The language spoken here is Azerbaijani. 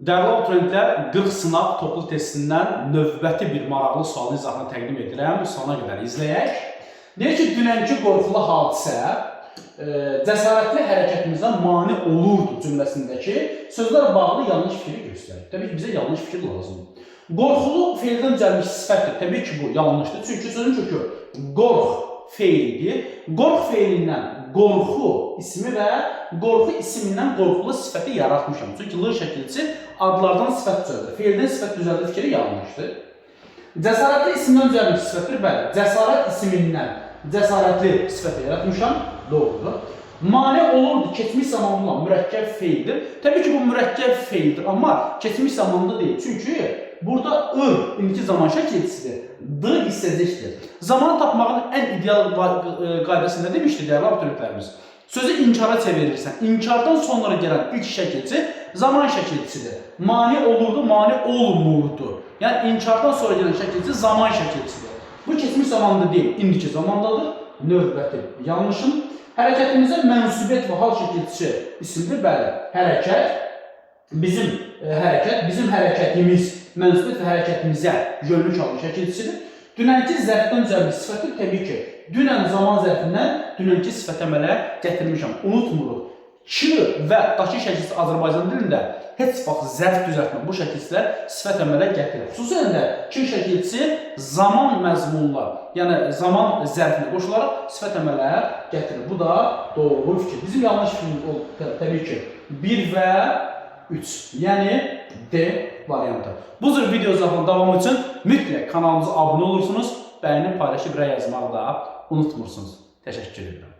Dəyərli abituriyentlər, 40 sınaq toplu testindən növbəti bir maraqlı sualın izahını təqdim edirəm. Sona qədər izləyək. Deyir ki, dünənki qorxulu hadisə cəsarətli hərəkətimizə mane olurdu cümləsindəki sözlər bağlı yanlış fikri göstərir. Təbii ki, bizə yanlış fikir lazımdır. Qorxulu feildən düzəlmiş sifətdir. Təbii ki, bu yanlışdır. Çünki sözün kökü qorx feildir. Qorx feilindən qorxu ismi və qorxu ismindən qorxulu sifəti yaratmışam. Çünki l şəkilçisi adlardan sifət düzəldir. Feildən sifət düzəldir fikri yanlışdır. Cəsarətli isimdən düzəlmiş sifətdir. Bəli, cəsarət ismindən cəsarətli sifəti yaratmışam. Doğrudur. Mane olurdu keçmiş zamanda olan mürəkkəb feildir. Təbii ki, bu mürəkkəb feildir, amma keçmiş zamanda deyil. Çünki burada ır indiki zaman şəkilçisidir. D hissəcikdir. Zaman tapmağın ən ideal qaydası nə demişdi dəyərli abituriyentlərimiz? Sözü inkara çevirirsən. İnkardan sonra gələn ilk şəkilçi zaman şəkilçisidir. Mane olurdu, mane olmurdu. Yəni inkardan sonra gələn şəkilçi zaman şəkilçisidir. Bu keçmiş zamanda deyil, indiki zamandadır. Növbəti yanlışım. Hərəkətimizə mənsubiyyət və hal şəkilçisi isimdir. Bəli, hərəkət bizim hərəkət, bizim hərəkətimiz mənsubiyyət və hərəkətimizə yönlük halın şəkilçisidir. Dünənki zərfdən düzəlmiş sifətdir. Təbii ki, dünən zaman zərfindən dünənki sifət əmələ gətirmişəm. Unutmuruq. Ç və dakı şəkilçisi Azərbaycan dilində heç vaxt zərf düzəltmə bu şəkilçilər sifət əmələ gətirir. Xüsusən də ç şəkilçisi zaman məzmunlar, yəni zaman zərfinə qoşularaq sifət əmələ gətirir. Bu da doğru fikir. Bizim yanlış fikrimiz təbii ki 1 və 3, yəni D variantı. Bu cür video izahının davamı üçün mütləq kanalımıza abunə olursunuz, bəyənib, paylaşıb, rəy yazmağı da unutmursunuz. Təşəkkür edirəm.